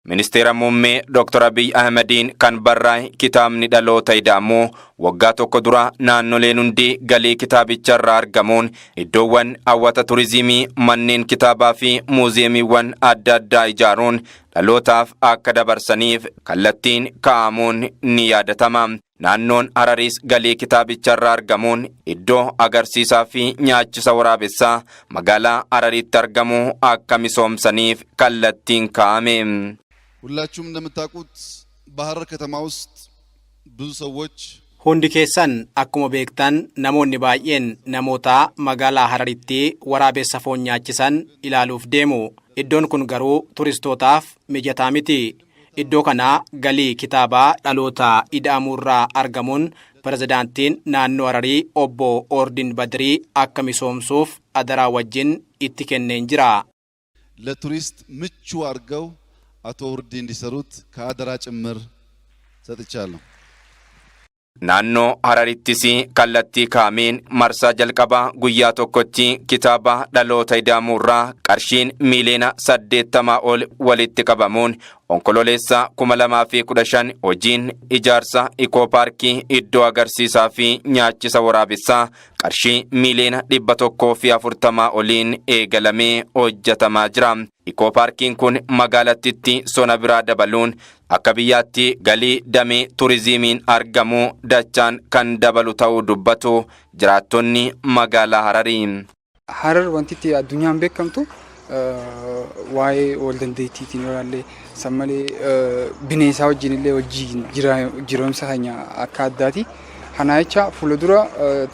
Ministeera Muummee Dr. Abiy Ahmediin kan barraa'e kitaabni Dhaloota Ida'amuu waggaa tokko dura naannoleen hundi galii kitaabicharraa argamuun iddoowwan hawwata turizimii, manneen kitaabaa fi muuziyeemiiwwan adda addaa ijaaruun dhalootaaf akka dabarsaniif kallattiin kaa'amuun ni yaadatama. Naannoon Hararis galii kitaabicharraa argamuun iddoo agarsiisaa fi nyaachisa waraabessaa magaalaa Hararitti argamu akka misoomsaniif kallattiin kaa'ame. ሁላችሁም እንደምታውቁት በሐረር ከተማ ውስጥ ብዙ ሰዎች Hundi keessan akkuma beektan, namoonni baay'een namoota magaalaa Hararitti waraabessa foon nyaachisan ilaaluuf deemu. Iddoon kun garuu turistootaaf mijataa miti. Iddoo kana galii kitaabaa Dhaloota Ida'amuurraa argamuun pirezidaantiin naannoo Hararii obbo Oordin Badrii akka misoomsuuf adaraa wajjin itti kenneen jira. ለቱሪስት ምቹ አድርገው አቶ ኦርዲ እንዲሰሩት ከአደራ ጭምር ሰጥቻለሁ። Naannoo Hararittis kallattii kaa'ameen marsaa jalqabaa guyyaa tokkotti kitaaba Dhaloota Ida'amuurraa qarshiin miiliyoona 80 ol walitti qabamuun Onkololeessa 2015 hojiin ijaarsa ikoopaarkii iddoo agarsiisaa fi nyaachisa waraabessaa qarshii miiliyoona 140 oliin eegalamee hojjetamaa jira. Ikoopaarkiin kun magaalattitti sona biraa dabaluun akka biyyaatti galii damee turizimiin argamu dachaan kan dabalu ta'uu dubbatu jiraattonni magaalaa Hararii. Harar wanti itti addunyaan beekamtu waa'ee wal dandeettiitiin yoo ilaalle, san malee bineensaa wajjin illee wajjin jiroomsa keenya akka addaati. Kana jecha fuuldura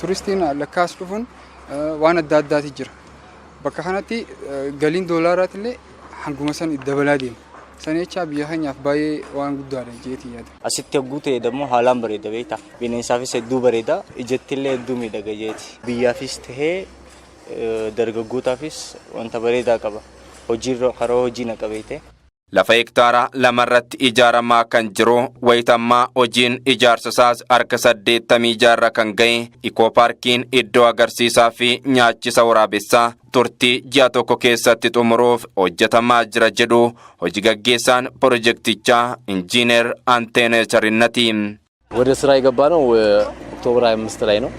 turistiin lakkaas dhufuun waan adda addaati jira. Bakka kanatti galiin doolaaraati illee hanguma san dabalaa deema. Sana jecha biyya keenyaaf baay'ee waan guddaadha jeetii yaada. Asitti hogguu ta'e immoo haalaan bareeda beektaa. Bineensaafis hedduu bareeda. Ijatti illee hedduu miidhaga jeeti. Biyyaafis tahee dargaggootaafis wanta bareedaa qaba. Hojiirra karaa hojii na qabeete. Lafa hektaara lamarratti ijaaramaa kan jiru, wayitammaa hojiin ijaarsa isaas harka 86rra kan ga'e ikoopaarkiin iddoo agarsiisaa fi nyaachisa waraabessaa turtii ji'a tokko keessatti xumuruuf hojjetamaa jira jedhu hojii gaggeessaan pirojektichaa Injiiner Anteenee Charinnati. ወደ ስራ የገባነው ኦክቶበር 25 ላይ ነው።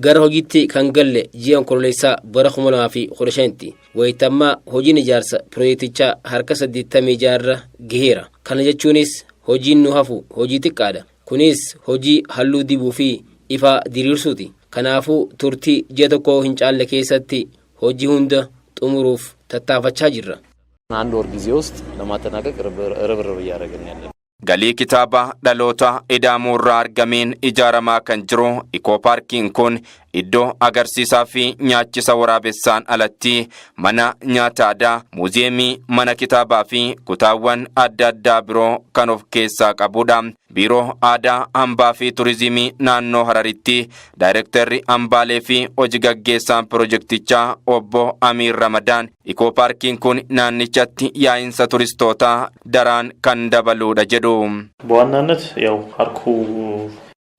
Gara hojiitti kan galle ji'a Onkololeessaa bara 2015tti. Wayitammaa hojiin ijaarsa pirojektichaa harka 86rra gaheera. Kana jechuunis hojiin nu hafu hojii xiqqaadha. Kunis hojii halluu dibuu fi ifaa diriirsuuti. Kanaafuu turtii ji'a tokko hin caalle keessatti hojii hunda xumuruuf tattaafachaa jirra. አንድ ወር ጊዜ ውስጥ ለማጠናቀቅ ርብርብ እያደረግን ያለ ነው። Galii kitaaba Dhaloota Ida'amuurraa argameen ijaaramaa kan jiru ikoopaarkiin kun iddoo agarsiisaa fi nyaachisa waraabessaan alatti mana nyaata aadaa, muuziyeemii, mana kitaabaa fi kutaawwan adda addaa biroo kan of keessaa qabudha. Biiroo Aadaa, Hambaa fi Turizimii naannoo Hararitti daayirektarri hambaalee fi hojii gaggeessaan pirojektichaa obbo Amiir Ramadaan ikoopaarkiin kun naannichatti yaa'insa turistootaa daraan kan dabaludha jedhu. በዋናነት ያው ፓርኩ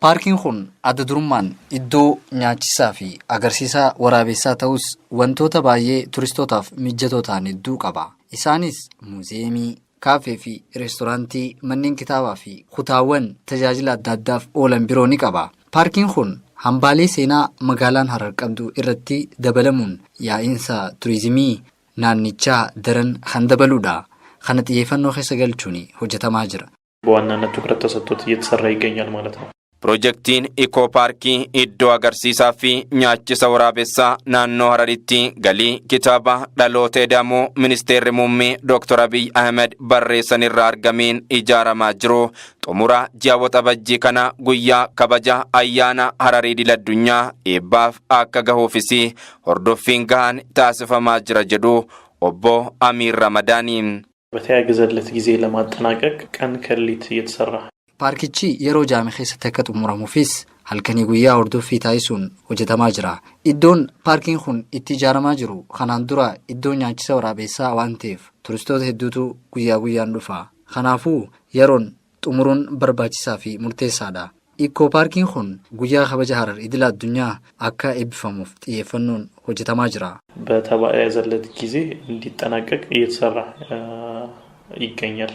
Paarkiin kun adda durummaan iddoo nyaachisaa fi agarsiisaa waraabessaa ta'us, wantoota baay'ee turistootaaf mijatoo ta'an hedduu qaba. Isaanis muuziyeemii, kaafee fi reestooraantii, manneen kitaabaa fi kutaawwan tajaajila adda addaaf oolan biroo ni qaba. Paarkiin kun hambaalee seenaa magaalaan Harar qabdu irratti dabalamuun yaa'insa turizimii naannichaa daran kan dabaludha. Kana xiyyeeffannoo keessa galchuun hojjetamaa jira. በዋናነት ትኩረት ተሰጥቶት እየተሰራ ይገኛል ማለት ነው። Pirojektiin ikoopaarkii iddoo agarsiisaa fi nyaachisa waraabessaa naannoo Hararitti galii kitaaba Dhaloota Ida'amuu ministeerri muummee Dr. Abiy Ahmed barreessan irraa argameen ijaaramaa jiru xumura ji'a Waxabajjii kana guyyaa kabaja ayyaana Hararii idil addunyaa eebbaaf akka gahuufis hordoffiin gahaan taasifamaa jira jedhu obbo Amiir Ramadaanii. በተያዘለት ጊዜ ለማጠናቀቅ ቀን ከሌሊት እየተሰራ Paarkichi yeroo jaame keessatti akka xumuramuufis halkanii guyyaa hordoffii taasisuun hojjetamaa jira. Iddoon paarkiin kun itti ijaaramaa jiru kanaan dura iddoo nyaachisa waraabessaa waan ta'eef turistoota hedduutu guyyaa guyyaan dhufa. Kanaafuu yeroon xumuruun barbaachisaa fi murteessaadha. Ikkoo paarkiin kun guyyaa kabaja Harar idila addunyaa akka eebbifamuuf xiyyeeffannoon hojjetamaa jira. በተያዘለት ጊዜ እንዲጠናቀቅ እየተሰራ ይገኛል።